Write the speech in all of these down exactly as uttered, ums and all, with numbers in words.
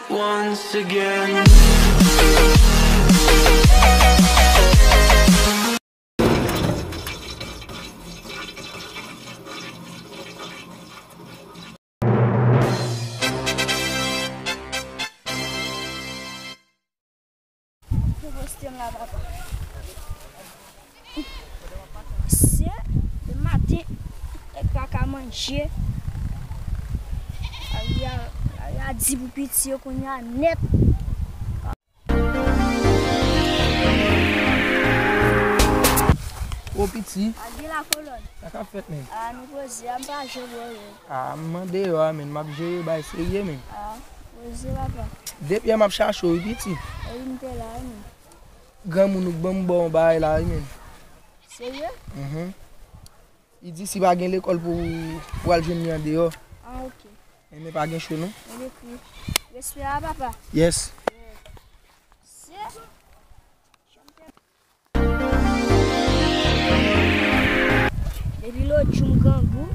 Once again. Pou poste m la, papa. Se, le maten, nèg pa ka manje. Lari a, lari a di pou piti yo kounye a nèt. O piti. A gen la kolòn. Sa k ap fèt, menm? A, nou poze, a, m pa jwe bòl. A, m mande yo a, menm, m ap jere bay serye, menm. A, poze, papa. Depi yè m ap chache w, wi, piti. E wi, m te la, wi, menm. Granmoun ou k ban m ba w bagay la, wi, menm. Serye? Mhm. Li di si pa gen lekòl pou, pou al jwenn li andeyò. A, ok. Enben, pa gen cho, non. Enben, pi. Respè a, papa. Yes. Se Depi lòt jou m grangou,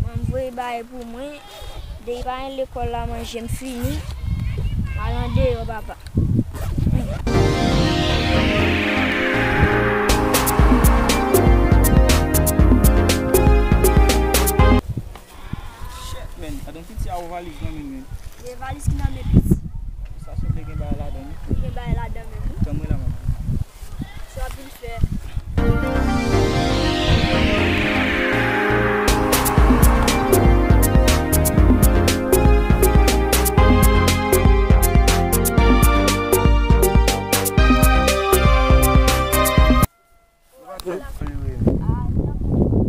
manman m voye bagay pou mwen. Depi pa gen lekòl la, manje m fini. M al andeyò, papa. Shit, man. Adan piti a yon valiz nan men m, man. E valiz ki nan men piti. Sa sanble gen bagay ladan, wi. Gen bagay ladan menm, wi. Tann mwen la, manman. Sa w ap vin fè?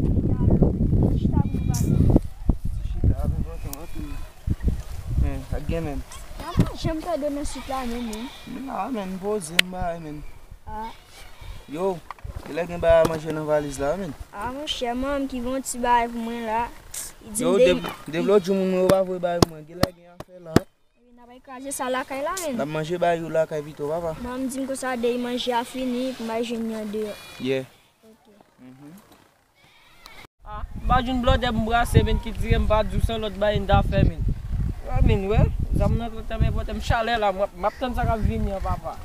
Chita pou nou pale. Chita, men, bon, sa va tou. Men, sa k gen, men? N ap manje, m tande nan sit la, men, men. M la, men, m poze, m bay, men. A. Yo, genlè gen bagay a manje nan valiz la, men. A, monchè, manman m ki voye yon ti bagay pou mwen la. Li di m de- Yo, depi lòt jou moun mwen yo pa voye bagay pou mwen. Genlè gen afè la. Epi n ap al kraze sa lakay la, menm. N ap manje bay yo lakay pito, papa. Manman m di m konsa, depi manje a fini, pou m al jwenn li andeyò. Yeah. Ok. Mhm. A, m pa jwenn blòdè m brase, menm, ki tire m pa di w se lòt bagay n ta fè, menm. Wè, menm, wè. Zam nan kontan, men pote m chalè la, m ap, m ap tann sa k ap vini an, papa.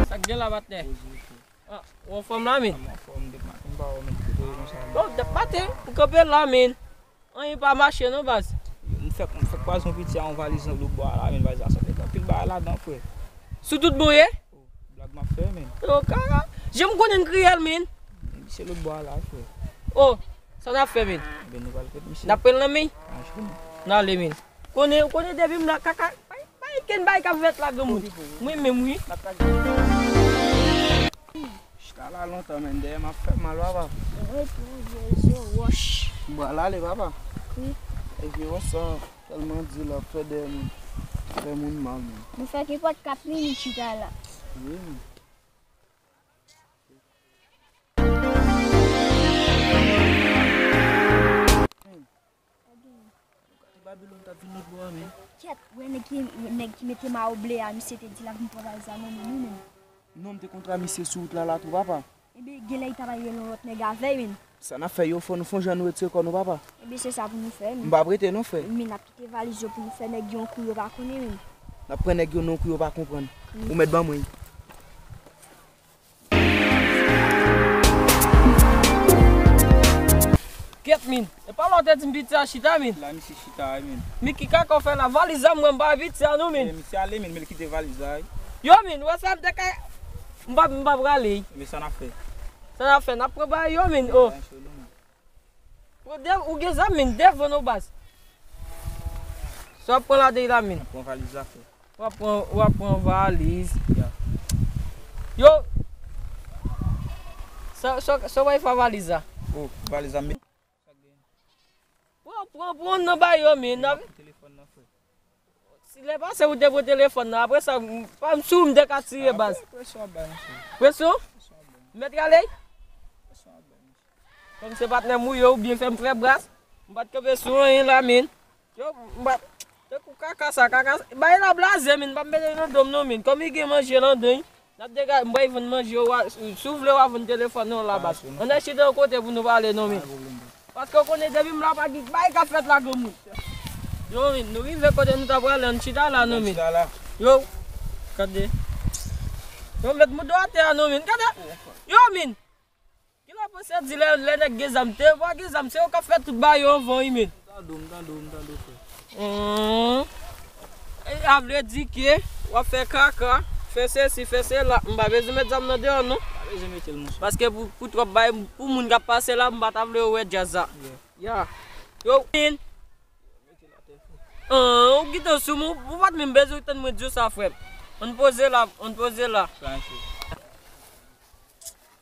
Sa k gen la, patnè? A, ou anfòm la, men? A, m anfòm, depi maten m pa wè w, men, kote w ye konsa, men? Bon, depi maten, m kanpe la, men. Anyen pa mache non, baz. M fèk, m fèk kwaze yon piti a yon valiz nan lòt bò a la, men, valiz la sanble gen anpil bagay ladan, frè. Sou tout bon ye? O, blag m ap fè, men. Yo, kaka. Jan m konnen n kriyèl, men. Se lòt bò a la, frè. O, sa n ap fè, men? Ebyen, nou pral fèt, misye. N ap pran l nan men? Mache, men. N ale, men. Konnen, konnen depi m la, kaka. Pa gen kenn bagay k ap fèt la, granmoun. Mwen menm, wi. Chita la lontan, men, dèyè m ap fè mal, papa. Ret nan vye zo wòch. Bon, al ale, papa. Wi. E vye wòch sa, tèlman di l ap fè dèyè moun, fè moun mal, men. Nou fè kenpòt kat minit chita la. Wi, men. Gade Babilòn k ap vin lòt bò a, men. Kèt, wè nèg ki, nèg ki mete mayo ble a, misye te di l ap vin pran valiz la nan men nou, men. Non, m te kontre a misye sou wout la, la tou, papa. Ebyen, genlè li ta pral rele yon lòt nèg avè l, men. Sa n ap fè, yo, fò nou fè yon jan nou retire kò nou, papa. Ebyen, se sa pou nou fè, men. M p ap rete non, frè. Men n ap kite valiz yo pou nou fè nèg yo yon kou yo pa konnen, men. N ap pran nèg yo nan yon kou yo pa konprann. Wi. Ou mèt ban mwen. Kèt, min. E pa la w te di m piti a chita, min. La, misye chita, wi, min. Mi ki kaka w fè la, valiz la, mwen, m pa piti a, non, min. E, misye ale, min, men l kite valiz la, wi. Yo, min, wè sa m te ka, m pa, m pa prale. Men sa n ap fè. Sa n ap fè, n ap pran bagay yo, min, o. Pran de, ou gen zam, min, devan nou, baz. Sa w ap pran la de la, min. Pran valiz la, frè. W ap pran, w ap pran valiz. Ya. Yo! Sa, sa, sa w bay fè valiz la? O, valiz la, men. Pran, pran, pran nan bay yo, men. Nan telefòn nan, frè. Si lè pase, ou te pran telefòn nan. Apre sa, m, pa m sou, m te ka tire, baz. Presyon ap bay, mesye. Presyon? Presyon ap bay. Mèt rale? Presyon ap bay, mesye. Kòm se patnè m ou ye, ou byen fè m fè bras. M pa t kanpe sou anyen la, men. Yo, m pa t, tankou kaka sa, kaka sa. Bay la blaze, men, m pa mete nan do m non, men. Kòm li gen manje ladan, N ap dega, m bay vann manje, w a, si w vle, w a vann telefòn nan la, baz. Ann al chita yon kote pou nou pale, non, men. Paske w konnen, depi m la, pa gen bagay k ap fèt la, granmoun. Yo, men, nou rive kote nou ta prale, ann chita la, non, men. Yo, gade. Yo, met moudo atè a, non, men. Gade. Yo, men. Kilè w panse di lè, lè nèg gen zam? Te pa gen zam, se yo k ap fè tout bagay yo anvan, wi, men. M tande w, m tande w, m tande w, frè. Hum. E, a vle di ke w ap fè kaka, fè sesi, fè sela. M pa bezwen met zam nan deyò, non. Pa bezwen mete l, monchè. Paske pou, pou twòp bagay, pou moun k ap pase la, m pa ta vle yo wè djaz la. Yeah. Ya. Yo, men. Hum, ou kite sou mwen, ou pa t menm bezwen tann mwen di w sa, frè m. Ann poze la, ann poze la. Tranquille.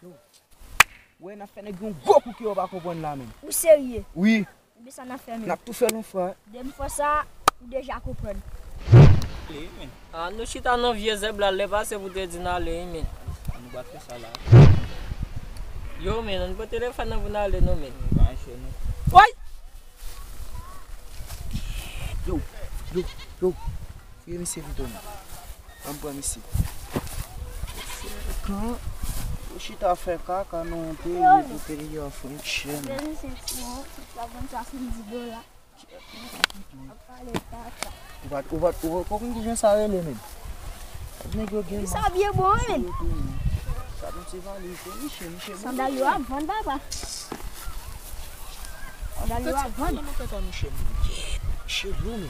Yo. Wè, n ap fè nèg yon gwo kou ke yo pa konprann la menm. Ou serye? Wi. Ebyen sa n ap fè menm. N ap tou fè l yon fwa. Depi fwa sa, ou deja konprann. Li menm. Ah, nou chita nan vye zèb la, lè pase pou te di n ale, wi, men. Nou pa t fè sa la. Yo, men, ann pran telefòn nan pou n ale, non, men. Woy! Yo, yo, yo. Fouye misye pito non. Ann pran misye. Frekan. Ou chita fè kaka nan yon peyi pou peyi an frenk chè. Bezwen senti yon ti flagon swasanndis dola. Ap pale kaka. Ou pa, ou pa, ou pa konn kijan sa rele menm. Nèg yo gen. Sa byen bon, wi, men. Sa nou se valiz, misye, misye bon. Sandal yo ap vann, papa. Sandal yo ap vann. Misye lou, men.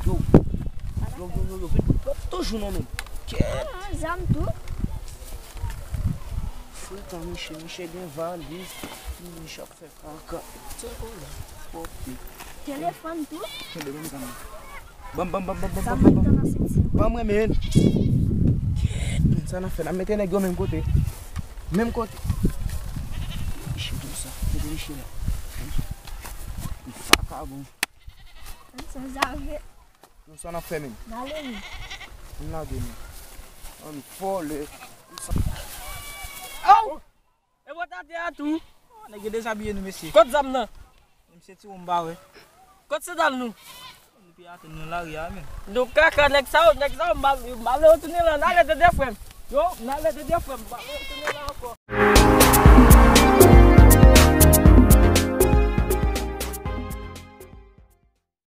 Yo. Yo, yo, yo, yo, vin, vin, toujou non, men. Kèt. Ah, zam tou. Frekan, misye, misye gen valiz. Misye ap fè kaka. Tchè, kola. Pòte. Telefòn tou. Kenbe, ban m zam nan. Ban m, ban m, ban m, ban m, ban m, ban m, ban m. Zam nan nan senti. Ban mwen, men. Kèt, men, sa n ap fè? N ap mete nèg yo menm kote. Menm kote. Misye konsa. Mete misye la. Vakabon. Sanzave. Nou sa n ap fè menm? N ale, wi. N lage, men. Ann vòlè. Aw! E bòt atè a tou. Oh, nèg yo dezabiye nou, mesye. Kot zam nan? Mesye, ti wonm ba wè. Kot sandal nou? Nou pi atann nan lari a, men. Nou kaka, nèg sa yo, nèg sa yo, m pa, m pa vle retounen la. N ale tande frè m. Yo, n ale tande frè m. M pa vle retounen la ankò.